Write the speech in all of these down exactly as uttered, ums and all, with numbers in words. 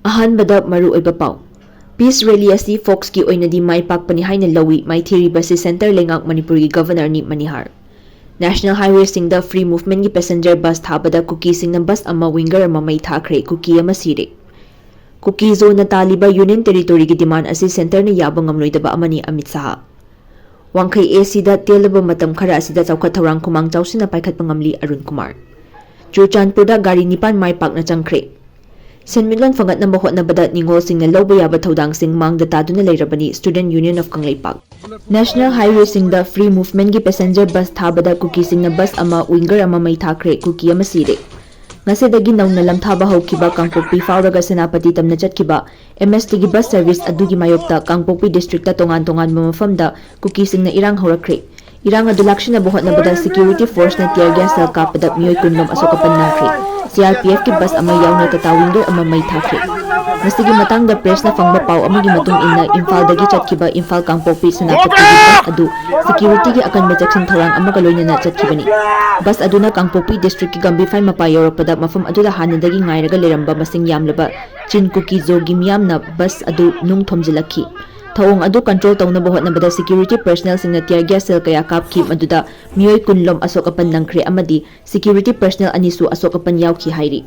ꯑꯍꯥꯟꯕꯗ ꯃꯔꯨꯑꯣꯏꯕ ꯄꯥꯎ꯫ Peace Rally ꯑꯁꯤ ꯐꯣꯛꯁꯀꯤ ꯑꯣꯏꯅꯗꯤ ꯃꯥꯏ ꯄꯥꯛꯄꯅꯤ ꯍꯥꯏꯅ ꯂꯧꯏ, ꯃꯥꯏꯊꯤꯔꯤꯕꯁꯤ ꯁꯦꯟꯇꯔ ꯂꯩꯉꯥꯛ ꯃꯅꯤꯄꯨꯔꯒꯤ ꯒꯚꯔꯅꯔꯅꯤ ꯃꯅꯤꯍꯥꯔ꯫ National Highwayꯁꯤꯡꯗ free movementꯀꯤ passenger bus ꯊꯥꯕꯗ ꯀꯨꯀꯤꯁꯤꯡꯅ bus ꯑꯃ, winger ꯑꯃ ꯃꯩ ꯊꯥꯈ꯭ꯔꯦ, ꯀꯨꯀꯤ ꯑꯃ ꯁꯤꯔꯦ꯫ ꯀꯨꯀꯤ ꯖꯣꯅ ꯇꯥꯜꯂꯤꯕ Union Territoryꯒꯤ demand ꯑꯁꯤ ꯁꯦꯟꯇꯔꯅ ꯌꯥꯕ ꯉꯝꯂꯣꯏꯗꯕ ꯑꯃꯅꯤ, ꯑꯃꯤꯠ ꯁꯥꯍ꯫ ꯋꯥꯡꯈꯩ ACꯗ ꯇꯦꯜꯂꯕ ꯃꯇꯝ ꯈꯔ ꯑꯁꯤꯗ ꯆꯥꯎꯈꯠ ꯊꯧꯔꯥꯡ ꯈꯨꯃꯥꯡ ꯆꯥꯎꯁꯤꯟꯅ ꯄꯥꯏꯈꯠꯄ ꯉꯝꯂꯤ, ꯑꯔꯨꯟ ꯀꯨꯃꯥꯔ꯫ ꯆꯨꯔꯆꯥꯟꯄꯨꯔꯗ ꯒꯥꯔꯤ ꯅꯤꯄꯥꯟ ꯃꯥꯏ ꯄꯥꯛꯅ ꯆꯪꯈ꯭ꯔꯦ꯫ ꯁꯦꯟꯃꯤꯠꯂꯣꯟ ꯐꯒꯠꯅꯕ ꯍꯣꯠꯅꯕꯗ ꯅꯤꯉꯣꯜꯁꯤꯡꯅ ꯂꯧꯕ ꯌꯥꯕ ꯊꯧꯗꯥꯡꯁꯤꯡ ꯃꯥꯡꯗ ꯇꯥꯗꯨꯅ ꯂꯩꯔꯕꯅꯤ, Student Union of Kangleipak. National Highwayꯁꯤꯡꯗ free movementꯀꯤ passenger bus ꯊꯥꯕꯗ ꯀꯨꯀꯤꯁꯤꯡꯅ bus ꯑꯃ, winger ꯑꯃ ꯃꯩ ꯊꯥꯈ꯭ꯔꯦ, ꯀꯨꯀꯤ ꯑꯃ ꯁꯤꯔꯦ꯫ ꯉꯁꯤꯗꯒꯤ ꯅꯧꯅ ꯂꯝꯊꯥꯕ ꯍꯧꯈꯤꯕ ꯀꯥꯡꯄꯣꯛꯄꯤ ꯐꯥꯎꯔꯒ ꯁꯦꯅꯥꯄꯇꯤ ꯇꯝꯅ ꯆꯠꯈꯤꯕ MSTꯒꯤ bus service ꯑꯗꯨꯒꯤ ꯃꯥꯌꯣꯛꯇ ꯀꯥꯡꯄꯣꯛꯄꯤ districtꯇ ꯇꯣꯉꯥꯟ ꯇꯣꯉꯥꯟꯕ ꯃꯐꯝꯗ ꯀꯨꯀꯤꯁꯤꯡꯅ ꯏꯔꯥꯡ ꯍꯧꯔꯛꯈ꯭ꯔꯦ꯫ ꯏꯔꯥꯡ ꯑꯗꯨ ꯂꯥꯛꯁꯤꯟꯅꯕ ꯍꯣꯠꯅꯕꯗ security forceꯅ tear gas shell ꯀꯥꯞꯄꯗ ꯃꯤꯑꯣꯏ ꯀꯨꯟ ꯂꯣꯝ ꯑꯁꯣꯛ ꯑꯄꯟ ꯅꯪꯈ꯭ꯔꯦ꯫ CRPFꯀꯤ bus ꯑꯃ ꯌꯥꯎꯅ Tata winger ꯑꯃ ꯃꯩ ꯊꯥꯈ꯭ꯔꯦ꯫ ꯃꯁꯤꯒꯤ ꯃꯇꯥꯡꯗ pressꯅ ꯐꯪꯕ ꯄꯥꯎ ꯑꯃꯒꯤ ꯃꯇꯨꯡ ꯏꯟꯅ, ꯏꯝꯐꯥꯜꯗꯒꯤ ꯆꯠꯈꯤꯕ ꯏꯝꯐꯥꯜ ꯀꯥꯡꯄꯣꯛꯄꯤ ꯁꯦꯅꯥꯄꯇꯤꯒꯤ bus ꯑꯗꯨ securityꯒꯤ ꯑꯀꯟꯕ ꯆꯦꯛꯁꯤꯟ ꯊꯧꯔꯥꯡ ꯑꯃꯒ ꯂꯣꯏꯅꯅ ꯆꯠꯈꯤꯕꯅꯤ꯫ Bus ꯑꯗꯨꯅ ꯀꯥꯡꯄꯣꯛꯄꯤ districtꯀꯤ ꯒꯝꯕꯤꯐꯥꯏ ꯃꯄꯥ ꯌꯧꯔꯛꯄꯗ ꯃꯐꯝ ꯑꯗꯨꯗ ꯍꯥꯟꯅꯗꯒꯤ ꯉꯥꯏꯔꯒ ꯂꯩꯔꯝꯕ ꯃꯁꯤꯡ ꯌꯥꯝꯂꯕ ꯆꯤꯟ ꯀꯨꯀꯤ ꯖꯣꯒꯤ ꯃꯤꯌꯥꯝꯅ bus ꯑꯗꯨ ꯅꯨꯡ ꯊꯣꯝꯖꯤꯜꯂꯛꯈꯤ꯫ ꯊꯧꯑꯣꯡ ꯑꯗꯨ control ꯇꯧꯅꯕ ꯍꯣꯠꯅꯕꯗ security personnelꯁꯤꯡꯅ tear gas shell ꯀꯌꯥ ꯀꯥꯞꯈꯤ, ꯃꯗꯨꯗ ꯃꯤꯑꯣꯏ ꯀꯨꯟ ꯂꯣꯝ ꯑꯁꯣꯛ ꯑꯄꯟ ꯅꯪꯈ꯭ꯔꯦ ꯑꯃꯗꯤ security personnel ꯑꯅꯤꯁꯨ ꯑꯁꯣꯛ ꯑꯄꯟ ꯌꯥꯎꯈꯤ ꯍꯥꯏꯔꯤ꯫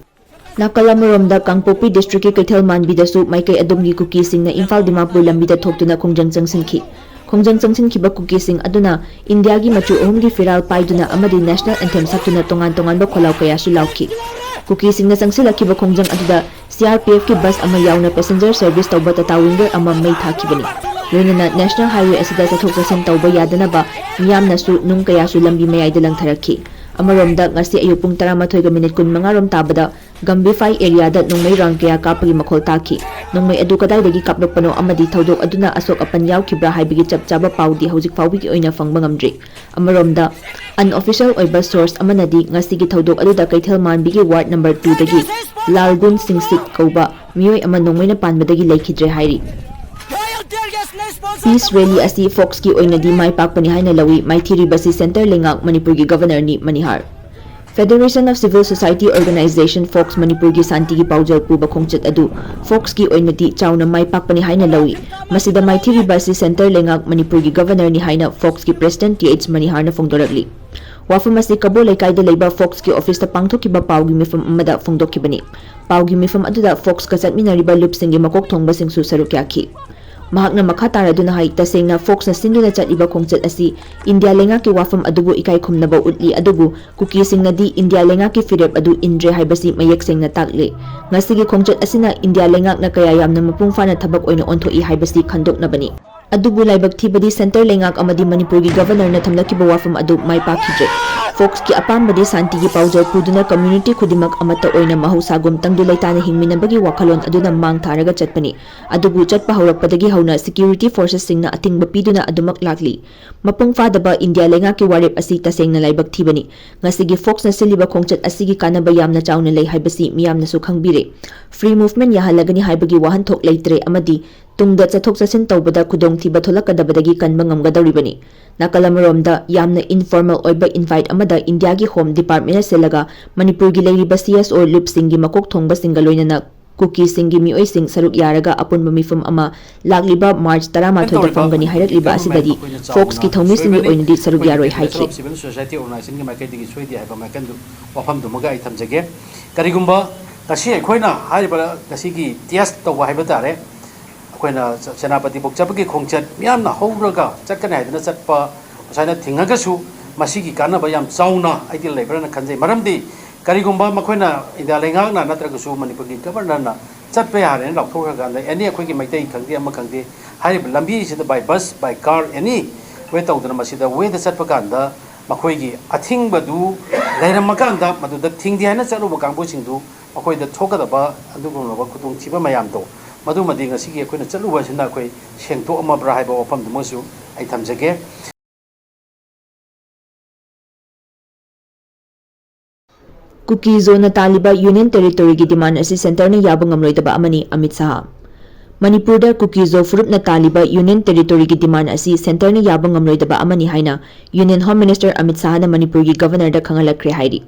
ꯅꯥꯀꯜ ꯑꯃꯔꯣꯝꯗ, ꯀꯥꯡꯄꯣꯛꯄꯤ districtꯀꯤ ꯀꯩꯊꯦꯜ ꯃꯥꯟꯕꯤꯗꯁꯨ ꯃꯥꯏꯀꯩ ꯑꯗꯨꯝꯒꯤ ꯀꯨꯀꯤꯁꯤꯡꯅ ꯏꯝꯐꯥꯜ ꯗꯤꯃꯥꯄꯨꯔ ꯂꯝꯕꯤꯗ ꯊꯣꯛꯇꯨꯅ ꯈꯣꯡꯖꯪ ꯆꯪꯁꯤꯟꯈꯤ꯫ ꯈꯣꯡꯖꯪ ꯆꯪꯁꯤꯟꯈꯤꯕ ꯀꯨꯀꯤꯁꯤꯡ ꯑꯗꯨꯅ ꯏꯟꯗꯤꯌꯥꯒꯤ ꯃꯆꯨ ꯑꯍꯨꯝꯒꯤ ꯐꯤꯔꯥꯜ ꯄꯥꯏꯗꯨꯅ ꯑꯃꯗꯤ national anthem ꯁꯛꯇꯨꯅ ꯇꯣꯉꯥꯟ ꯇꯣꯉꯥꯟꯕ ꯈꯣꯜꯂꯥꯎ ꯀꯌꯥꯁꯨ ꯂꯥꯎꯈꯤ꯫ ꯀꯨꯀꯤꯁꯤꯡꯅ ꯆꯪꯁꯤꯜꯂꯛꯈꯤꯕ ꯈꯣꯡꯖꯪ ꯑꯗꯨꯗ CRPFꯀꯤ bus ꯑꯃ ꯌꯥꯎꯅ passenger service ꯇꯧꯕ Tata winger ꯑꯃ ꯃꯩ ꯊꯥꯈꯤꯕꯅꯤ꯫ ꯂꯣꯏꯅꯅ National Highway ꯑꯁꯤꯗ ꯆꯠꯊꯣꯛ ꯆꯠꯁꯤꯟ ꯇꯧꯕ ꯌꯥꯗꯅꯕ ꯃꯤꯌꯥꯝꯅꯁꯨ ꯅꯨꯡ ꯀꯌꯥꯁꯨ ꯂꯝꯕꯤ ꯃꯌꯥꯏꯗ ꯂꯪꯊꯔꯛꯈꯤ꯫ ꯑꯃꯔꯣꯝꯗ, ꯉꯁꯤ ꯑꯌꯨꯛ ꯄꯨꯡ ꯇꯔꯥꯃꯥꯊꯣꯏꯒ minute ꯀꯨꯟꯃꯉꯥ ꯔꯣꯝ ꯇꯥꯕꯗ ꯒꯝꯕꯤꯐꯥꯏ areaꯗ ꯅꯣꯡꯃꯩ round ꯀꯌꯥ ꯀꯥꯞꯄꯒꯤ ꯃꯈꯣꯜ ꯇꯥꯈꯤ꯫ ꯅꯣꯡꯃꯩ ꯑꯗꯨ ꯀꯗꯥꯏꯗꯒꯤ ꯀꯥꯞꯂꯛꯄꯅꯣ ꯑꯃꯗꯤ ꯊꯧꯗꯣꯛ ꯑꯗꯨꯅ ꯑꯁꯣꯛ ꯑꯄꯟ ꯌꯥꯎꯈꯤꯕ꯭ꯔꯥ ꯍꯥꯏꯕꯒꯤ ꯆꯞ ꯆꯥꯕ ꯄꯥꯎꯗꯤ ꯍꯧꯖꯤꯛ ꯐꯥꯎꯕꯒꯤ ꯑꯣꯏꯅ ꯐꯪꯕ ꯉꯝꯗ꯭ꯔꯤ꯫ ꯑꯃꯔꯣꯝꯗ, unofficial ꯑꯣꯏꯕ source ꯑꯃꯅꯗꯤ ꯉꯁꯤꯒꯤ ꯊꯧꯗꯣꯛ ꯑꯗꯨꯗ ꯀꯩꯊꯦꯜ ꯃꯥꯟꯕꯤꯒꯤ ward number twoꯗꯒꯤ ꯂꯥꯜꯒꯨꯟ ꯁꯤꯡꯁꯤꯠ ꯀꯧꯕ ꯃꯤꯑꯣꯏ ꯑꯃ ꯅꯣꯡꯃꯩꯅ ꯄꯥꯟꯕꯗꯒꯤ ꯂꯩꯈꯤꯗ꯭ꯔꯦ ꯍꯥꯏꯔꯤ꯫ Peace Rally ꯑꯁꯤ ꯐꯣꯛꯁꯀꯤ ꯑꯣꯏꯅꯗꯤ ꯃꯥꯏ ꯄꯥꯛꯄꯅꯤ ꯍꯥꯏꯅ ꯂꯧꯏ, ꯃꯥꯏꯊꯤꯔꯤꯕꯁꯤ ꯁꯦꯟꯇꯔ ꯂꯩꯉꯥꯛ ꯃꯅꯤꯄꯨꯔꯒꯤ ꯒꯚꯔꯅꯔꯅꯤ ꯃꯅꯤꯍꯥꯔ꯫ Federation of Civil Society Organization, fox, ꯃꯅꯤꯄꯨꯔꯒꯤ ꯁꯥꯟꯇꯤꯒꯤ ꯄꯥꯎꯖꯦꯜ ꯄꯨꯕ ꯈꯣꯡꯆꯠ ꯑꯗꯨ ꯐꯣꯛꯁꯀꯤ ꯑꯣꯏꯅꯗꯤ ꯆꯥꯎꯅ ꯃꯥꯏ ꯄꯥꯛꯄꯅꯤ ꯍꯥꯏꯅ ꯂꯧꯏ꯫ ꯃꯁꯤꯗ ꯃꯥꯏꯊꯤꯔꯤꯕ ꯑꯁꯤ ꯁꯦꯟꯇꯔ ꯂꯩꯉꯥꯛ, ꯃꯅꯤꯄꯨꯔꯒꯤ ꯒꯕꯔꯅꯔꯅꯤ ꯍꯥꯏꯅ ꯐꯣꯛꯁꯀꯤ ꯄ꯭ꯔꯦꯁꯤꯗꯦꯟꯠ ꯇꯤ ꯑꯩꯆ ꯃꯅꯤꯍꯥꯔꯅ ꯐꯣꯡꯗꯣꯔꯛꯂꯤ꯫ ꯋꯥꯐꯝ ꯑꯁꯤ ꯀꯕꯣ ꯂꯩꯀꯥꯏꯗ ꯂꯩꯕ ꯐꯣꯛꯁꯀꯤ ꯑꯣꯐꯤꯁꯇ ꯄꯥꯡꯊꯣꯛꯈꯤꯕ ꯄꯥꯎꯒꯤ ꯃꯤꯐꯝ ꯑꯃꯗ ꯐꯣꯡꯗꯣꯛꯈꯤꯕꯅꯤ꯫ ꯄꯥꯎꯒꯤ ꯃꯤꯐꯝ ꯑꯗꯨꯗ ꯐꯣꯛꯁꯀ ꯆꯠꯃꯤꯟꯅꯔꯤꯕ ꯂꯨꯞꯁꯤꯡꯒꯤ ꯃꯀꯣꯛ ꯊꯣꯡꯕꯁꯤꯡꯁꯨ ꯁꯔꯨꯛ ꯌꯥꯈꯤ꯫ ꯃꯍꯥꯛꯅ ꯃꯈꯥ ꯇꯥꯔꯗꯨꯅ ꯍꯥꯏ, ꯇꯁꯦꯡꯅ ꯐꯣꯛꯁꯅ ꯁꯤꯟꯗꯨꯅ ꯆꯠꯂꯤꯕ ꯈꯣꯡꯆꯠ ꯑꯁꯤ ꯏꯟꯗꯤꯌꯥ ꯂꯩꯉꯥꯛꯀꯤ ꯋꯥꯐꯝ ꯑꯗꯨꯕꯨ ꯏꯀꯥꯏ ꯈꯨꯝꯅꯕ ꯎꯠꯂꯤ, ꯑꯗꯨꯕꯨ ꯀꯨꯀꯤꯁꯤꯡꯅꯗꯤ ꯏꯟꯗꯤꯌꯥ ꯂꯩꯉꯥꯛꯀꯤ ꯐꯤꯔꯦꯞ ꯑꯗꯨ ꯏꯟꯗ꯭ꯔꯦ ꯍꯥꯏꯕꯁꯤ ꯃꯌꯦꯛ ꯁꯦꯡꯅ ꯇꯥꯛꯂꯤ꯫ ꯉꯁꯤꯒꯤ ꯈꯣꯡꯆꯠ ꯑꯁꯤꯅ ꯏꯟꯗꯤꯌꯥ ꯂꯩꯉꯥꯛꯅ ꯀꯌꯥ ꯌꯥꯝꯅ ꯃꯄꯨꯡ ꯐꯥꯅ ꯊꯕꯛ ꯑꯣꯏꯅ ꯑꯣꯟꯊꯣꯛꯏ ꯍꯥꯏꯕꯁꯤ ꯈꯪꯗꯣꯛꯅꯕꯅꯤ꯫ ꯑꯗꯨꯕꯨ ꯂꯥꯏꯕꯛ ꯊꯤꯕꯗꯤ ꯁꯦꯟꯇꯔ ꯂꯩꯉꯥꯛ ꯑꯃꯗꯤ ꯃꯅꯤꯄꯨꯔꯒꯤ ꯒꯕꯔꯅꯔꯅ ꯊꯝꯂꯛꯈꯤꯕ ꯋꯥꯐꯝ ꯑꯗꯨ ꯃꯥꯏ ꯄꯥꯛꯈꯤꯗ꯭ꯔꯦ꯫ ꯐꯣꯛꯁꯀꯤ ꯑꯄꯥꯝꯕꯗꯤ ꯁꯥꯟꯇꯤꯒꯤ ꯄꯥꯎꯖꯦꯜ ꯄꯨꯗꯨꯅ ꯀꯝꯃ꯭ꯌꯨꯅꯤꯇꯤ ꯈꯨꯗꯤꯡꯃꯛ ꯑꯃꯠꯇ ꯑꯣꯏꯅ ꯃꯍꯧꯁꯥꯒꯨꯝ ꯇꯪꯗꯨ ꯂꯩꯇꯥꯅ ꯍꯤꯡꯃꯤꯟꯅꯕꯒꯤ ꯋꯥꯈꯜꯂꯣꯟ ꯑꯗꯨꯅ ꯃꯥꯡ ꯊꯥꯔꯒ ꯆꯠꯄꯅꯤ꯫ ꯑꯗꯨꯕꯨ ꯆꯠꯄ ꯍꯧꯔꯛꯄꯗꯒꯤ ꯍꯧꯅ ꯁꯦꯀ꯭ꯌꯨꯔꯤꯇꯤ ꯐꯣꯔꯁꯦꯁꯁꯤꯡꯅ ꯑꯊꯤꯡꯕ ꯄꯤꯗꯨꯅ ꯑꯗꯨꯃꯛ ꯂꯥꯛꯂꯤ꯫ ꯃꯄꯨꯡ ꯐꯥꯗꯕ ꯏꯟꯗꯤꯌꯥ ꯂꯩꯉꯥꯛꯀꯤ ꯋꯥꯔꯦꯞ ꯑꯁꯤ ꯇꯁꯦꯡꯅ ꯂꯥꯏꯕꯛ ꯊꯤꯕꯅꯤ꯫ ꯉꯁꯤꯒꯤ ꯐꯣꯛꯁꯅ ꯁꯤꯜꯂꯤꯕ ꯈꯣꯡꯆꯠ ꯑꯁꯤꯒꯤ ꯀꯥꯟꯅꯕ ꯌꯥꯝꯅ ꯆꯥꯎꯅ ꯂꯩ ꯍꯥꯏꯕꯁꯤ ꯃꯤꯌꯥꯝꯅꯁꯨ ꯈꯪꯕꯤꯔꯦ꯫ ꯐ꯭ꯔꯤ ꯃꯨꯚꯃꯦꯟꯠ ꯌꯥꯍꯜꯂꯒꯅꯤ ꯍꯥꯏꯕꯒꯤ ꯋꯥꯍꯟꯊꯣꯛ ꯂꯩꯇ꯭ꯔꯦ ꯑꯃꯗꯤ ꯇꯨꯡꯗ ꯆꯠꯊꯣꯛ ꯆꯠꯁꯤꯟ ꯇꯧꯕꯗ ꯈꯨꯗꯣꯡꯊꯤꯕ ꯊꯣꯛꯂꯛꯀꯗꯕꯗꯒꯤ ꯀꯟꯕ ꯉꯝꯒꯗꯧꯔꯤꯕꯅꯤ꯫ ꯅꯥꯀꯜ ꯑꯃꯔꯣꯝꯗ, ꯌꯥꯝꯅ ꯏꯟꯐꯣꯔꯃꯦꯜ ꯑꯣꯏꯕ ꯏꯟꯚꯥꯏꯠ ꯑꯃꯗ ꯏꯟꯗꯤꯌꯥꯒꯤ ꯍꯣꯝ ꯗꯤꯄꯥꯔꯠꯃꯦꯟꯠꯅ ꯁꯤꯜꯂꯒ ꯃꯅꯤꯄꯨꯔꯒꯤ ꯂꯩꯔꯤꯕ ꯁꯤ ꯑꯦꯁ ꯑꯣ ꯂꯨꯞꯁꯤꯡꯒꯤ ꯃꯀꯣꯛ ꯊꯣꯡꯕꯁꯤꯡꯒ ꯂꯣꯏꯅꯅ ꯀꯨꯀꯤꯁꯤꯡꯒꯤ ꯃꯤꯑꯣꯏꯁꯤꯡ ꯁꯔꯨꯛ ꯌꯥꯔꯒ ꯑꯄꯨꯟꯕ ꯃꯤꯐꯝ ꯑꯃ ꯂꯥꯛꯂꯤꯕ ꯃꯥꯔꯆ ꯇꯔꯥꯃꯥꯊꯣꯏꯗ ꯇꯧꯔꯤꯕ ꯐꯝꯒꯅꯤ ꯍꯥꯏꯔꯛꯂꯤꯕ ꯃꯅꯤꯄꯨꯔꯒꯤ ꯑꯁꯤꯗꯗꯤ ꯒꯚꯔꯟꯃꯦꯟꯠ ꯑꯩꯈꯣꯏꯅ ꯐꯣꯛꯁꯀꯤ ꯆꯥꯎꯅ ꯊꯧꯃꯤꯁꯤꯡꯒꯤ ꯁꯣꯏꯕꯅꯤ꯫ ꯑꯣꯏꯅꯗꯤ ꯁꯔꯨꯛ ꯑꯩꯈꯣꯏꯒꯤ ꯌꯥꯔꯣꯏ ꯐꯦꯗꯔꯦꯁꯟ ꯍꯥꯏꯈꯤ꯫ ꯑꯣꯐ ꯁꯤꯚꯤꯜ ꯁꯣꯁꯥꯏꯇꯤ ꯑꯣꯔꯒꯅꯥꯏꯖꯦꯁꯟꯒꯤ ꯃꯥꯏꯀꯩꯗꯒꯤ ꯁꯣꯏꯗꯦ ꯍꯥꯏꯕ ꯃꯥꯏꯀꯩꯗꯨ, ꯋꯥꯐꯝꯗꯨꯃꯒ ꯑꯩ ꯊꯝꯖꯒꯦ꯫ ꯀꯔꯤꯒꯨꯝꯕ ꯉꯁꯤ ꯑꯩꯈꯣꯏꯅ ꯍꯥꯏꯔꯤꯕ ꯉꯁꯤꯒꯤ ꯇꯦꯁ ꯇꯧꯕ ꯍꯥꯏꯕ ꯇꯥꯔꯦ, ꯑꯩꯈꯣꯏꯅ ꯁꯦꯅꯥꯄꯇꯤꯐꯥꯎ ꯆꯠꯄꯒꯤ ꯈꯣꯡꯆꯠ ꯃꯤꯌꯥꯝꯅ ꯍꯧꯔꯒ ꯆꯠꯀꯅꯤ ꯍꯥꯏꯗꯅ ꯆꯠꯄ ꯁꯨꯃꯥꯏꯅ ꯊꯤꯡꯉꯒꯁꯨ, ꯃꯁꯤꯒꯤ ꯀꯥꯟꯅꯕ ꯌꯥꯝ ꯆꯥꯎꯅ ꯑꯩꯗꯤ ꯂꯩꯕ꯭ꯔꯥꯅ ꯈꯟꯖꯩ꯫ ꯃꯔꯝꯗꯤ ꯀꯔꯤꯒꯨꯝꯕ ꯃꯈꯣꯏꯅ, ꯏꯟꯗꯤꯌꯥ ꯂꯩꯉꯥꯛꯅ ꯅꯠꯇ꯭ꯔꯒꯁꯨ ꯃꯅꯤꯄꯨꯔꯒꯤ ꯒꯕꯔꯅꯔꯅ ꯆꯠꯄ ꯌꯥꯔꯦꯅ ꯂꯥꯎꯊꯣꯛꯈ꯭ꯔꯀꯥꯟꯗ, ꯑꯦꯅꯤ ꯑꯩꯈꯣꯏꯒꯤ ꯃꯩꯇꯩ ꯈꯪꯗꯦ ꯑꯃ ꯈꯪꯗꯦ, ꯍꯥꯏꯔꯤꯕ ꯂꯝꯕꯤꯁꯤꯗ by bus, by car, any way ꯇꯧꯗꯅ ꯃꯁꯤꯗ ꯋꯦꯗ ꯆꯠꯄ ꯀꯥꯟꯗ ꯃꯈꯣꯏꯒꯤ ꯑꯊꯤꯡꯕꯗꯨ ꯂꯩꯔꯝꯃꯀꯥꯟꯗ ꯃꯗꯨꯗ ꯊꯤꯡꯗꯦ ꯍꯥꯏꯅ ꯆꯠꯂꯨꯕ ꯀꯥꯡꯕꯨꯁꯤꯡꯗꯨ ꯃꯈꯣꯏꯗ ꯊꯣꯛꯀꯗꯕ ꯑꯗꯨꯒꯨꯝꯂꯕ ꯈꯨꯗꯣꯡꯊꯤꯕ ꯃꯌꯥꯝꯗꯣ, ꯃꯗꯨꯃꯗꯤ ꯉꯁꯤꯒꯤ ꯑꯩꯈꯣꯏꯅ ꯆꯠꯂꯨꯕ ꯑꯁꯤꯅ ꯑꯩꯈꯣꯏ ꯁꯦꯡꯗꯣꯛꯑꯝꯃꯕ꯭ꯔꯥ ꯍꯥꯏꯕ ꯋꯥꯐꯝꯗꯨꯃꯁꯨ ꯑꯩ ꯊꯝꯖꯒꯦ꯫ ꯀꯨꯀꯤ ꯖꯣꯅ ꯇꯥꯜꯂꯤꯕ ꯌꯨꯅꯤꯌꯟ ꯇꯦꯔꯤꯇꯣꯔꯤꯒꯤ ꯗꯤꯃꯥꯟ ꯑꯁꯤ ꯁꯦꯟꯇꯔꯅ ꯌꯥꯕ ꯉꯝꯂꯣꯏꯗꯕ ꯑꯃꯅꯤ, ꯑꯃꯤꯠ ꯁꯍꯥ꯫ ꯃꯅꯤꯄꯨꯔꯗ ꯀꯨꯀꯤ ꯖꯣ ꯐꯨꯔꯨꯞꯅ ꯇꯥꯜꯂꯤꯕ ꯌꯨꯅꯤꯌꯟ ꯇꯦꯔꯤꯇꯣꯔꯤꯒꯤ ꯗꯤꯃꯥꯟ ꯑꯁꯤ ꯁꯦꯟꯇꯔꯅ ꯌꯥꯕ ꯉꯝꯂꯣꯏꯗꯕ ꯑꯃꯅꯤ ꯍꯥꯏꯅ ꯌꯨꯅꯤꯌꯟ ꯍꯣꯝ ꯃꯤꯅꯤꯁꯇꯔ ꯑꯃꯤꯠ ꯁꯍꯥꯅ ꯃꯅꯤꯄꯨꯔꯒꯤ ꯒꯕꯔꯅꯔꯗ ꯈꯪꯍꯜꯂꯛꯈ꯭ꯔꯦ ꯍꯥꯏꯔꯤ꯫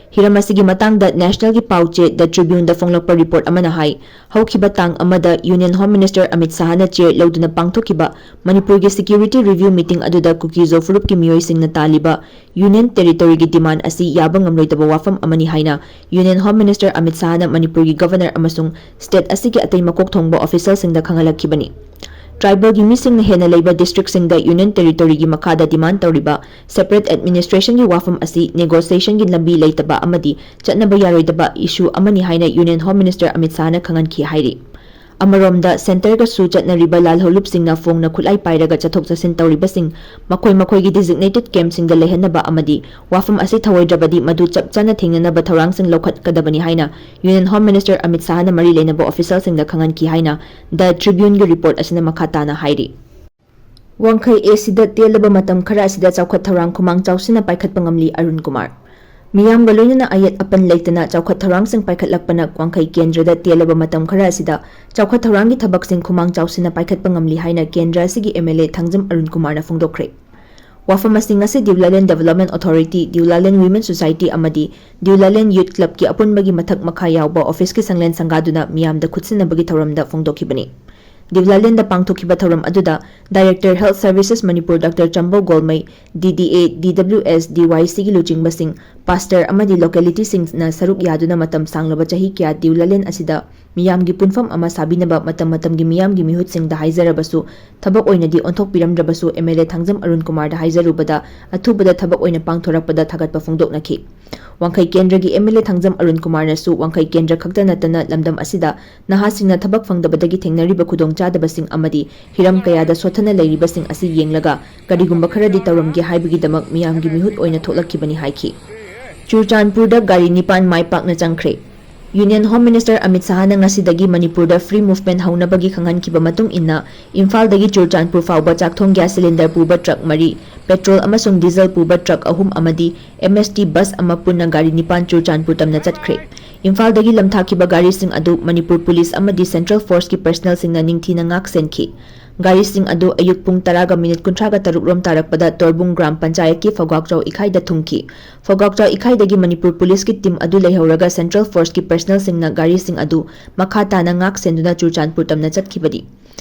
ꯍꯤꯔꯝ ꯑꯁꯤꯒꯤ ꯃꯇꯥꯡꯗ National ꯒꯤ ꯄꯥꯎ ꯆꯦ The Tribune ꯗ ꯐꯣꯡꯂꯛꯄ report ꯑꯃꯅ ꯍꯥꯏ, ꯍꯧꯈꯤꯕ ꯇꯥꯡ ꯑꯃꯗ Union Home Minister Amit ꯁꯥꯍꯅ chair ꯂꯧꯗꯨꯅ ꯄꯥꯡꯊꯣꯛꯈꯤꯕ ꯃꯅꯤꯄꯨꯔꯒꯤ security review meeting ꯑꯗꯨꯗ ꯀꯨꯀꯤ-ꯖꯣ ꯐꯨꯔꯨꯞꯀꯤ ꯃꯤꯑꯣꯏꯁꯤꯡꯅ ꯇꯥꯜꯂꯤꯕ Union Territory ꯒꯤ demand ꯑꯁꯤ ꯌꯥꯕ ꯉꯝꯂꯣꯏꯗꯕ ꯋꯥꯐꯝ ꯑꯃꯅꯤ ꯍꯥꯏꯅ Union Home Minister ꯑꯃꯤꯠ ꯁꯥꯍꯅ ꯃꯅꯤꯄꯨꯔꯒꯤ Governor ꯑꯃꯁꯨꯡ state ꯑꯁꯤꯒꯤ ꯑꯇꯩ ꯃꯀꯣꯛ ꯊꯣꯡꯕ official ꯁꯤꯡꯗ ꯈꯪꯍꯜꯂꯛꯈꯤꯕꯅꯤ꯫ Tribal ꯒꯤ ꯃꯤꯁꯤꯡꯅ ꯍꯦꯟꯅ ꯂꯩꯕ district ꯁꯤꯡꯗ Union Territory ꯒꯤ ꯃꯈꯥꯗ demand ꯇꯧꯔꯤꯕ separate administration ꯒꯤ ꯋꯥꯐꯝ ꯑꯁꯤ negotiation ꯒꯤ ꯂꯝꯕꯤ ꯂꯩꯇꯕ ꯑꯃꯗꯤ ꯆꯠꯅꯕ ꯌꯥꯔꯣꯏꯗꯕ issue ꯑꯃꯅꯤ ꯍꯥꯏꯅ Union Home Minister ꯑꯃꯤꯠ ꯁꯥꯍꯅ ꯈꯪꯍꯟꯈꯤ ꯍꯥꯏꯔꯤ꯫ ꯑꯃꯔꯣꯝꯗ, centre ꯒꯁꯨ ꯆꯠꯅꯔꯤꯕ ꯂꯥꯜꯍꯧꯂꯨꯞꯁꯤꯡꯅ ꯐꯣꯡꯅ ꯈꯨꯠꯂꯥꯏ ꯄꯥꯏꯔꯒ ꯆꯠꯊꯣꯛ ꯆꯠꯁꯤꯟ ꯇꯧꯔꯤꯕꯁꯤꯡ ꯃꯈꯣꯏ ꯃꯈꯣꯏꯒꯤ designated camp ꯁꯤꯡꯗ ꯂꯩꯍꯟꯅꯕ ꯑꯃꯗꯤ ꯋꯥꯐꯝ ꯑꯁꯤ ꯊꯧꯑꯣꯏꯗ꯭ꯔꯕꯗꯤ ꯃꯗꯨ ꯆꯞ ꯆꯥꯅ ꯊꯦꯡꯅꯅꯕ ꯊꯧꯔꯥꯡꯁꯤꯡ ꯂꯧꯈꯠꯀꯗꯕꯅꯤ ꯍꯥꯏꯅ Union Home Minister ꯑꯃꯤꯠ ꯁꯥꯍꯅ ꯃꯔꯤ ꯂꯩꯅꯕ official ꯁꯤꯡꯗ ꯈꯪꯍꯟꯈꯤ ꯍꯥꯏꯅ The Tribune ꯒꯤ report ꯑꯁꯤꯅ ꯃꯈꯥ ꯇꯥꯅ ꯍꯥꯏꯔꯤ꯫ ꯋꯥꯡꯈꯩ A ꯁꯤꯗ ꯇꯦꯜꯂꯕ ꯃꯇꯝ ꯈꯔ ꯑꯁꯤꯗ ꯆꯥꯎꯈꯠ ꯊꯧꯔꯥꯡ ꯈꯨꯃꯥꯡ ꯆꯥꯎꯁꯤꯟꯅ ꯄꯥꯏꯈꯠꯄ ꯉꯝꯂꯤ ꯑꯔꯨꯟ ꯀꯨꯃꯥꯔ꯫ ꯃꯤꯌꯥꯝꯒ ꯂꯣꯏꯅꯅ ꯑꯌꯦꯠ ꯑꯄꯟ ꯂꯩꯇꯅ ꯆꯥꯎꯈꯠ ꯊꯧꯔꯥꯡꯁꯤꯡ ꯄꯥꯏꯈꯠꯂꯛꯄꯅ ꯋꯥꯡꯈꯩ ꯀꯦꯟꯗ꯭ꯔꯗ ꯇꯦꯜꯂꯕ ꯃꯇꯝ ꯈꯔ ꯑꯁꯤꯗ ꯆꯥꯎꯈꯠ ꯊꯧꯔꯥꯡꯒꯤ ꯊꯕꯛꯁꯤꯡ ꯈꯨꯃꯥꯡ ꯆꯥꯎꯁꯤꯟꯅ ꯄꯥꯏꯈꯠꯄ ꯉꯝꯂꯤ ꯍꯥꯏꯅ ꯀꯦꯟꯗ꯭ꯔ ꯑꯁꯤꯒꯤ M L A Thangjam Arun ꯀꯨꯃꯥꯔꯅ ꯐꯣꯡꯗꯣꯛꯈ꯭ꯔꯦ꯫ ꯋꯥꯐꯝ ꯑꯁꯤ ꯉꯁꯤ ꯗꯤꯎꯂꯥꯂꯦꯟ Development Authority, ꯗꯤꯎꯂꯥꯂꯦꯟ Women Society ꯑꯃꯗꯤ ꯗꯤꯎꯂꯥꯂꯦꯟ Youth Club ꯀꯤ ꯑꯄꯨꯟꯕꯒꯤ ꯃꯊꯛ ꯃꯈꯥ ꯌꯥꯎꯕ office ꯀꯤ ꯁꯪꯂꯦꯟ ꯁꯪꯒꯥꯗꯨꯅ ꯃꯤꯌꯥꯝꯗ ꯈꯨꯠꯁꯤꯟꯅꯕꯒꯤ ꯊꯧꯔꯝꯗ ꯐꯣꯡꯗꯣꯛꯈꯤꯕꯅꯤ꯫ ꯗꯤꯎꯂꯥꯂꯦꯟꯗ ꯄꯥꯡꯊꯣꯛꯈꯤꯕ ꯊꯧꯔꯝ ꯑꯗꯨꯗ Director Health Services Manipur Doctor ꯆꯝꯕꯧ Golmei, D D A, D W S, D Y C ꯒꯤ ꯂꯨꯆꯤꯡꯕꯁꯤꯡ, pastor ꯑꯃꯗꯤ locality ꯁꯤꯡꯅ ꯁꯔꯨꯛ ꯌꯥꯗꯨꯅ ꯃꯇꯝ ꯁꯥꯡꯂꯕ ꯆꯍꯤ ꯀꯌꯥ ꯗꯤꯎꯂꯥꯂꯦꯟ ꯑꯁꯤꯗ ꯃꯤꯌꯥꯝꯒꯤ ꯄꯨꯟꯐꯝ ꯑꯃ ꯁꯥꯕꯤꯅꯕ ꯃꯇꯝ ꯃꯇꯝꯒꯤ ꯃꯤꯌꯥꯝꯒꯤ ꯃꯤꯍꯨꯠꯁꯤꯡꯗ ꯍꯥꯏꯖꯔꯕꯁꯨ, ꯊꯕꯛ ꯑꯣꯏꯅꯗꯤ ꯑꯣꯟꯊꯣꯛꯄꯤꯔꯝꯗ꯭ꯔꯕꯁꯨ, M L A Thangjam Arun ꯀꯨꯃꯥꯔꯗ ꯍꯥꯏꯖꯔꯨꯕꯗ ꯑꯊꯨꯕꯗ ꯊꯕꯛ ꯑꯣꯏꯅ ꯄꯥꯡꯊꯣꯔꯛꯄꯗ ꯊꯥꯒꯠꯄ ꯐꯣꯡꯗꯣꯛꯅꯈꯤ꯫ ꯋꯥꯡꯈꯩ ꯀꯦꯟꯗ꯭ꯔꯒꯤ M L A Thangjam Arun ꯀꯨꯃꯥꯔꯅꯁꯨ ꯋꯥꯡꯈꯩ ꯀꯦꯟꯗ꯭ꯔ ꯈꯛꯇ ꯅꯠꯇꯅ ꯂꯝꯗꯝ ꯑꯁꯤꯗ ꯅꯍꯥꯁꯤꯡꯅ ꯊꯕꯛ ꯐꯪꯗꯕꯗꯒꯤ ꯊꯦꯡꯅꯔꯤꯕ ꯈꯨꯗꯣꯡꯆꯥꯗꯕꯁꯤꯡ ꯑꯃꯗꯤ ꯍꯤꯔꯝ ꯀꯌꯥꯗ ꯁꯣꯠꯊꯅ ꯂꯩꯔꯤꯕꯁꯤꯡ ꯑꯁꯤ ꯌꯦꯡꯂꯒ ꯀꯔꯤꯒꯨꯝꯕ ꯈꯔꯗꯤ ꯇꯧꯔꯝꯒꯦ ꯍꯥꯏꯕꯒꯤꯗꯃꯛ ꯃꯤꯌꯥꯝꯒꯤ ꯃꯤꯍꯨꯠ ꯑꯣꯏꯅ ꯊꯣꯛꯂꯛꯈꯤꯕꯅꯤ ꯍꯥꯏꯈꯤ꯫ ꯆꯨꯔꯆꯥꯟꯄꯨꯔꯗ ꯒꯥꯔꯤ ꯅꯤꯄꯥꯟ ꯃꯥꯏ ꯄꯥꯛꯅ ꯆꯪꯈ꯭ꯔꯦ꯫ Union Home Minister ꯑꯃꯤꯠ ꯁꯥꯍꯅ ꯉꯁꯤꯗꯒꯤ ꯃꯅꯤꯄꯨꯔꯗ free movement ꯍꯧꯅꯕꯒꯤ ꯈꯪꯍꯟꯈꯤꯕ ꯃꯇꯨꯡ ꯏꯟꯅ, ꯏꯝꯐꯥꯜꯗꯒꯤ ꯆꯨꯔꯆꯥꯟꯄꯨꯔ ꯐꯥꯎꯕ ꯆꯥꯛ ꯊꯣꯡ gas cylinder ꯄꯨꯕ truck ꯃꯔꯤ, ꯄꯦꯇ꯭ꯔꯣꯜ ꯑꯃꯁꯨꯡ ꯗꯤꯖꯜ ꯄꯨꯕ ꯇ꯭ꯔꯛ ꯑꯍꯨꯝ ꯑꯃꯗꯤ ꯑꯦꯝ ꯑꯦꯁ ꯇꯤ ꯕꯁ ꯑꯃ ꯄꯨꯟꯅ ꯒꯥꯔꯤ ꯅꯤꯄꯥꯟ ꯆꯨꯔꯆꯥꯟꯄꯨꯔ ꯇꯝꯅ ꯆꯠꯈ꯭ꯔꯦ꯫ ꯏꯝꯐꯥꯜꯗꯒꯤ ꯂꯝꯊꯥꯈꯤꯕ ꯒꯥꯔꯤꯁꯤꯡ ꯑꯗꯨ ꯃꯅꯤꯄꯨꯔ ꯄꯨꯂꯤꯁ ꯑꯃꯗꯤ ꯁꯦꯟꯇ꯭ꯔꯦꯜ ꯐꯣꯔꯁꯀꯤ ꯄꯔꯁꯅꯦꯜꯁꯤꯡꯅ ꯅꯤꯡꯊꯤꯅ ꯉꯥꯛ ꯁꯦꯟꯈꯤ꯫ ꯒꯥꯔꯤꯁꯤꯡ ꯑꯗꯨ ꯑꯌꯨꯛ ꯄꯨꯡ ꯇꯔꯥꯒ ꯃꯤꯅꯤꯠ ꯀꯨꯟꯊ꯭ꯔꯥꯒ ꯇꯔꯨꯛ ꯔꯣꯝ ꯇꯥꯔꯛꯄꯗ ꯇꯣꯔꯕꯨꯡ ꯒ꯭ꯔꯥꯝ ꯄꯟꯆꯥꯌꯠꯀꯤ ꯐꯧꯒꯥꯛꯆꯥꯎ ꯏꯈꯥꯏꯗ ꯊꯨꯡꯈꯤ꯫ ꯐꯧꯒꯥꯛꯆꯥꯎ ꯏꯈꯥꯏꯗꯒꯤ ꯃꯅꯤꯄꯨꯔ ꯄꯨꯂꯤꯁꯀꯤ ꯇꯤꯝ ꯑꯗꯨ ꯂꯩꯍꯧꯔꯒ ꯁꯦꯟꯇ꯭ꯔꯦꯜ ꯐꯣꯔꯁꯀꯤ ꯄꯔꯁꯅꯦꯜꯁꯤꯡꯅ ꯒꯥꯔꯤꯁꯤꯡ ꯑꯗꯨ ꯃꯈꯥ ꯇꯥꯅ ꯉꯥꯛ ꯁꯦꯟꯗꯨꯅ ꯆꯨꯔꯆꯥꯟꯄꯨꯔ ꯇꯝꯅ ꯆꯠꯈꯤꯕꯅꯤ꯫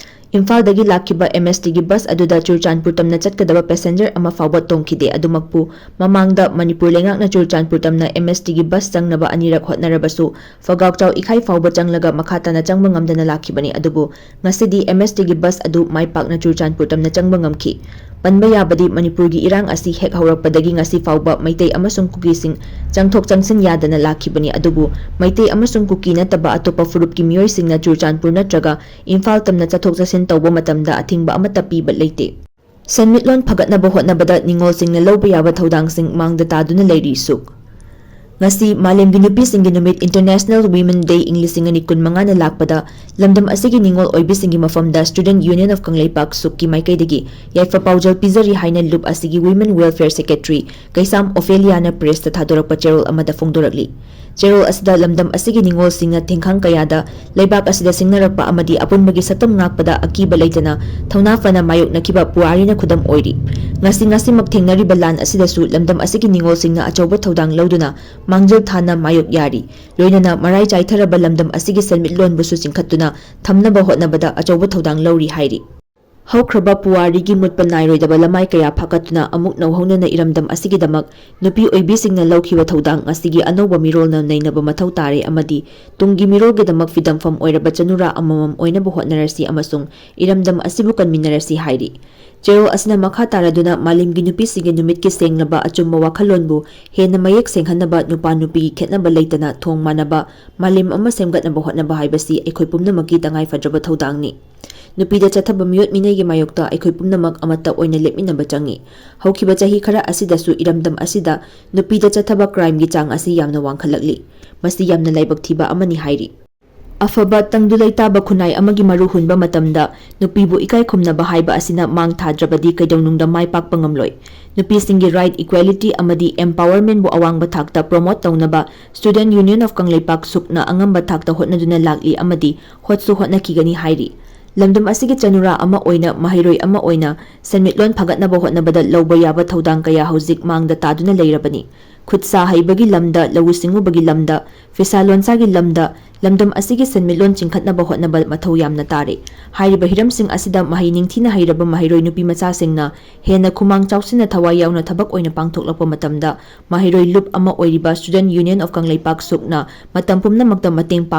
ꯏꯝꯐꯥꯜꯗꯒꯤ ꯂꯥꯛꯈꯤꯕ ꯑꯦꯝ ꯑꯦꯁ ꯇꯤꯒꯤ ꯕꯁ ꯑꯗꯨꯗ ꯆꯨꯔꯆꯥꯟꯄꯨꯔ ꯇꯝꯅ ꯆꯠꯀꯗꯕ ꯄꯦꯁꯦꯟꯖꯔ ꯑꯃ ꯐꯥꯎꯕ ꯇꯣꯡꯈꯤꯗꯦ꯫ ꯑꯗꯨꯃꯛꯄꯨ ꯃꯃꯥꯡꯗ ꯃꯅꯤꯄꯨꯔ ꯂꯩꯉꯥꯛꯅ ꯆꯨꯔꯆꯥꯟꯄꯨꯔ ꯇꯝꯅ ꯑꯦꯝ ꯑꯦꯁ ꯇꯤꯒꯤ ꯕꯁ ꯆꯪꯅꯕ ꯑꯅꯤꯔꯛ ꯍꯣꯠꯅꯔꯕꯁꯨ ꯐꯧꯒꯥꯛꯆꯥꯎ ꯏꯈꯥꯏ ꯐꯥꯎꯕ ꯆꯪꯂꯒ ꯃꯈꯥ ꯇꯥꯅ ꯆꯪꯕ ꯉꯝꯗꯅ ꯂꯥꯛꯈꯤꯕꯅꯤ꯫ ꯑꯗꯨꯕꯨ ꯉꯁꯤꯗꯤ ꯑꯦꯝ ꯑꯦꯁ ꯇꯤꯒꯤ ꯕꯁ ꯑꯗꯨ ꯃꯥꯏ ꯄꯥꯛꯅ ꯆꯨꯔꯆꯥꯟꯄꯨꯔ ꯇꯝꯅ ꯆꯪꯕ ꯉꯝꯈꯤ꯫ ꯄꯟꯕ ꯌꯥꯕꯗꯤ ꯃꯅꯤꯄꯨꯔꯒꯤ ꯏꯔꯥꯡ ꯑꯁꯤ ꯍꯦꯛ ꯍꯧꯔꯛꯄꯗꯒꯤ ꯉꯁꯤ ꯐꯥꯎꯕ ꯃꯩꯇꯩ ꯑꯃꯁꯨꯡ ꯀꯨꯀꯤꯁꯤꯡ ꯆꯪꯊꯣꯛ ꯆꯪꯁꯤꯟ ꯌꯥꯗꯅ ꯂꯥꯛꯈꯤꯕꯅꯤ꯫ ꯑꯗꯨꯕꯨ ꯃꯩꯇꯩ ꯑꯃꯁꯨꯡ ꯀꯨꯀꯤ ꯅꯠꯇꯕ ꯑꯇꯣꯞꯄ ꯐꯨꯔꯨꯞꯀꯤ ꯃꯤꯑꯣꯏꯁꯤꯡꯅ ꯆꯨꯔꯆꯥꯟꯄꯨꯔ ꯅꯠꯇ꯭ꯔꯒ ꯏꯝꯐꯥꯜ ꯇꯝꯅ ꯆꯠꯊꯣꯛ ꯆꯠꯁꯤꯟ ꯇꯧꯕ ꯃꯇꯝꯗ ꯑꯊꯤꯡꯕ ꯑꯃꯠꯇ ꯄꯤꯕ ꯂꯩꯇꯦ꯫ ꯁꯦꯟꯃꯤꯠꯂꯣꯟ ꯐꯒꯠꯅꯕ ꯍꯣꯠꯅꯕꯗ ꯅꯤꯉꯣꯜꯁꯤꯡꯅ ꯂꯧꯕ ꯌꯥꯕ ꯊꯧꯗꯥꯡꯁꯤꯡ ꯃꯥꯡꯗ ꯇꯥꯗꯨꯅ ꯂꯩꯔꯤ꯫ ꯁꯨꯛ ꯉꯁꯤ ꯃꯥꯂꯦꯝꯒꯤ ꯅꯨꯄꯤꯁꯤꯡꯒꯤ ꯅꯨꯃꯤꯠ, International Women Day, ꯏꯪ ꯂꯤꯁꯤꯡ ꯑꯅꯤ ꯀꯨꯟꯃꯉꯥꯅ ꯂꯥꯛꯄꯗ ꯂꯝꯗꯝ ꯑꯁꯤꯒꯤ ꯅꯤꯉꯣꯜ ꯑꯣꯏꯕꯤꯁꯤꯡꯒꯤ ꯃꯐꯝꯗ Student Union of ꯀꯪꯂꯩꯄꯥꯛ, ꯁꯨꯛꯀꯤ ꯃꯥꯏꯀꯩꯗꯒꯤ ꯌꯥꯏꯐ ꯄꯥꯎꯖꯦꯜ ꯄꯤꯖꯔꯤ ꯍꯥꯏꯅ ꯂꯨꯞ ꯑꯁꯤꯒꯤ Women Welfare Secretary ꯀꯩꯁꯥꯝ ꯑꯣꯐꯦꯂꯤꯌꯥꯅ ꯄ꯭ꯔꯦꯁꯇ ꯊꯥꯗꯣꯔꯛꯄ ꯆꯦꯔꯣꯜ ꯑꯃꯗ ꯐꯣꯡꯗꯣꯔꯛꯂꯤ꯫ ꯆꯦꯔꯣꯜ ꯑꯁꯤꯗ ꯂꯝꯗꯝ ꯑꯁꯤꯒꯤ ꯅꯤꯉꯣꯜꯁꯤꯡꯅ ꯊꯦꯡꯈꯥꯡ ꯀꯌꯥꯗ ꯂꯩꯕꯥꯛ ꯑꯁꯤꯗ ꯁꯤꯡꯅꯔꯛꯄ ꯑꯃꯗꯤ ꯑꯄꯨꯟꯕꯒꯤ ꯁꯛꯇꯝ ꯉꯥꯛꯄꯗ ꯑꯀꯤꯕ ꯂꯩꯇꯅ ꯊꯧꯅꯥ ꯐꯅ ꯃꯥꯌꯣꯛꯅꯈꯤꯕ ꯄꯨꯋꯥꯔꯤꯅ ꯈꯨꯗꯝ ꯑꯣꯏꯔꯤ꯫ ꯉꯁꯤ ꯉꯁꯤꯃꯛ ꯊꯦꯡꯅꯔꯤꯕ ꯂꯥꯟ ꯑꯁꯤꯗꯁꯨ ꯂꯝꯗꯝ ꯑꯁꯤꯒꯤ ꯅꯤꯉꯣꯜꯁꯤꯡꯅ ꯑꯆꯧꯕ ꯊꯧꯗꯥꯡ ꯂꯧꯗꯨꯅ ꯃꯥꯡꯖꯤꯜ ꯊꯥꯅ ꯃꯥꯌꯣꯛ ꯌꯥꯔꯤ꯫ ꯂꯣꯏꯅꯅ ꯃꯔꯥꯏ ꯆꯥꯏꯊꯔꯕ ꯂꯝꯗꯝ ꯑꯁꯤꯒꯤ ꯁꯦꯟꯃꯤꯠꯂꯣꯟꯕꯨꯁꯨ ꯆꯤꯡꯈꯠꯇꯨꯅ ꯊꯝꯅꯕ ꯍꯣꯠꯅꯕꯗ ꯑꯆꯧꯕ ꯊꯧꯗꯥꯡ ꯂꯧꯔꯤ ꯍꯥꯏꯔꯤ꯫ ꯍꯧꯈ꯭ꯔꯕ ꯄꯨꯋꯥꯔꯤꯒꯤ ꯃꯨꯠꯄ ꯅꯥꯏꯔꯣꯏꯗꯕ ꯂꯃꯥꯏ ꯀꯌꯥ ꯐꯥꯀꯠꯇꯨꯅ ꯑꯃꯨꯛ ꯅꯧꯍꯧꯅꯅ ꯏꯔꯝꯗꯝ ꯑꯁꯤꯒꯤꯗꯃꯛ ꯅꯨꯄꯤ ꯑꯣꯏꯕꯤꯁꯤꯡꯅ ꯂꯧꯈꯤꯕ ꯊꯧꯗꯥꯡ ꯉꯁꯤꯒꯤ ꯑꯅꯧꯕ ꯃꯤꯔꯣꯜꯅ ꯅꯩꯅꯕ ꯃꯊꯧ ꯇꯥꯔꯦ ꯑꯃꯗꯤ ꯇꯨꯡꯒꯤ ꯃꯤꯔꯣꯜꯒꯤꯗꯃꯛ ꯐꯤꯗꯝꯐꯝ ꯑꯣꯏꯔꯕ ꯆꯅꯨꯔꯥ ꯑꯃꯃꯝ ꯑꯣꯏꯅꯕ ꯍꯣꯠꯅꯔꯁꯤ ꯑꯃꯁꯨꯡ ꯏꯔꯝꯗꯝ ꯑꯁꯤꯕꯨ ꯀꯟꯃꯤꯟꯅꯔꯁꯤ ꯍꯥꯏꯔꯤ꯫ ꯆꯦꯔꯣꯜ ꯑꯁꯤꯅ ꯃꯈꯥ ꯇꯥꯔꯗꯨꯅ ꯃꯥꯂꯦꯝꯒꯤ ꯅꯨꯄꯤꯁꯤꯡꯒꯤ ꯅꯨꯃꯤꯠꯀꯤ ꯁꯦꯡꯂꯕ ꯑꯆꯨꯝꯕ ꯋꯥꯈꯜꯂꯣꯟꯕꯨ ꯍꯦꯟꯅ ꯃꯌꯦꯛ ꯁꯦꯡꯍꯟꯅꯕ ꯅꯨꯄꯥ ꯅꯨꯄꯤꯒꯤ ꯈꯦꯠꯅꯕ ꯂꯩꯇꯅ ꯊꯣꯡ ꯃꯥꯟꯅꯕ ꯃꯥꯂꯦꯝ ꯑꯃ ꯁꯦꯝꯒꯠꯅꯕ ꯍꯣꯠꯅꯕ ꯍꯥꯏꯕꯁꯤ ꯑꯩꯈꯣꯏ ꯄꯨꯝꯅꯃꯛꯀꯤ ꯇꯉꯥꯏꯐꯗ꯭ꯔꯕ ꯊꯧꯗꯥꯡꯅꯤ꯫ ꯅꯨꯄꯤꯗ ꯆꯠꯊꯕ ꯃꯤꯑꯣꯠ ꯃꯤꯅꯩꯒꯤ ꯃꯥꯌꯣꯛꯇ ꯑꯩꯈꯣꯏ ꯄꯨꯝꯅꯃꯛ ꯑꯃꯠꯇ ꯑꯣꯏꯅ ꯂꯦꯞꯃꯤꯟꯅꯕ ꯆꯪꯏ꯫ ꯍꯧꯈꯤꯕ ꯆꯍꯤ ꯈꯔ ꯑꯁꯤꯗꯁꯨ ꯏꯔꯝꯗꯝ ꯑꯁꯤꯗ ꯅꯨꯄꯤꯗ ꯆꯠꯊꯕ crimeꯒꯤ ꯆꯥꯡ ꯑꯁꯤ ꯌꯥꯝꯅ ꯋꯥꯡꯈꯠꯂꯛꯂꯤ꯫ ꯃꯁꯤ ꯌꯥꯝꯅ ꯂꯥꯏꯕꯛ ꯊꯤꯕ ꯑꯃꯅꯤ ꯍꯥꯏꯔꯤ꯫ ꯑꯐꯕ ꯇꯪꯗꯨ ꯂꯩꯇꯥꯕ ꯈꯨꯟꯅꯥꯏ ꯑꯃꯒꯤ ꯃꯔꯨ ꯍꯨꯟꯕ ꯃꯇꯝꯗ ꯅꯨꯄꯤꯕꯨ ꯏꯀꯥꯏ ꯈꯨꯝꯅꯕ ꯍꯥꯏꯕ ꯑꯁꯤꯅ ꯃꯥꯡ ꯊꯥꯗ꯭ꯔꯕꯗꯤ ꯀꯩꯗꯧꯅꯨꯡꯗ ꯃꯥꯏ ꯄꯥꯛꯄ ꯉꯝꯂꯣꯏ꯫ ꯅꯨꯄꯤꯁꯤꯡꯒꯤ right, equality ꯑꯃꯗꯤ empowerment ꯕꯨ ꯑꯋꯥꯡꯕ ꯊꯥꯛꯇ promote ꯇꯧꯅꯕ Student Union of ꯀꯪꯂꯩꯄꯥꯛ ꯁꯨꯛꯅ ꯑꯉꯝꯕ ꯊꯥꯛꯇ ꯍꯣꯠꯅꯗꯨꯅ ꯂꯥꯛꯂꯤ ꯑꯃꯗꯤ ꯍꯣꯠꯁꯨ ꯍꯣꯠꯅꯈꯤꯒꯅꯤ ꯍꯥꯏꯔꯤ꯫ ꯂꯝꯗꯝ ꯑꯁꯤꯒꯤ ꯆꯅꯨꯔꯥ ꯑꯃ ꯑꯣꯏꯅ, ꯃꯍꯩꯔꯣꯏ ꯑꯃ ꯑꯣꯏꯅ ꯁꯦꯟꯃꯤꯠꯂꯣꯟ ꯐꯒꯠꯅꯕ ꯍꯣꯠꯅꯕꯗ ꯂꯧꯕ ꯌꯥꯕ ꯊꯧꯗꯥꯡ ꯀꯌꯥ ꯍꯧꯖꯤꯛ ꯃꯥꯡꯗ ꯇꯥꯗꯨꯅ ꯂꯩꯔꯕꯅꯤ꯫ ꯈꯨꯠ ꯁꯥ ꯍꯩꯕꯒꯤ ꯂꯝꯗ, ꯂꯧꯎ ꯁꯤꯡꯎꯕꯒꯤ ꯂꯝꯗ, ꯐꯤꯁꯥ ꯂꯣꯟꯁꯥꯒꯤ ꯂꯝꯗ, ꯂꯝꯗꯝ ꯑꯁꯤꯒꯤ ꯁꯦꯟꯃꯤꯠꯂꯣꯟ ꯆꯤꯡꯈꯠꯅꯕ ꯍꯣꯠꯅꯕ ꯃꯊꯧ ꯌꯥꯝꯅ ꯇꯥꯔꯤ꯫ ꯍꯥꯏꯔꯤꯕ ꯍꯤꯔꯝꯁꯤꯡ ꯑꯁꯤꯗ ꯃꯍꯩ ꯅꯤꯡꯊꯤꯅ ꯍꯩꯔꯕ ꯃꯍꯩꯔꯣꯏ ꯅꯨꯄꯤ ꯃꯆꯥꯁꯤꯡꯅ ꯍꯦꯟꯅ ꯈꯨꯃꯥꯡ ꯆꯥꯎꯁꯤꯟꯅ ꯊꯋꯥꯏ ꯌꯥꯎꯅ ꯊꯕꯛ ꯑꯣꯏꯅ ꯄꯥꯡꯊꯣꯛꯂꯛꯄ ꯃꯇꯝꯗ, ꯃꯍꯩꯔꯣꯏ ꯂꯨꯞ ꯑꯃ ꯑꯣꯏꯔꯤꯕ Student Union of ꯀꯪꯂꯩꯄꯥꯛ ꯁꯨꯛꯅ ꯃꯇꯝ ꯄꯨꯝꯅꯃꯛꯇ ꯃꯇꯦꯡ ꯄꯥꯡ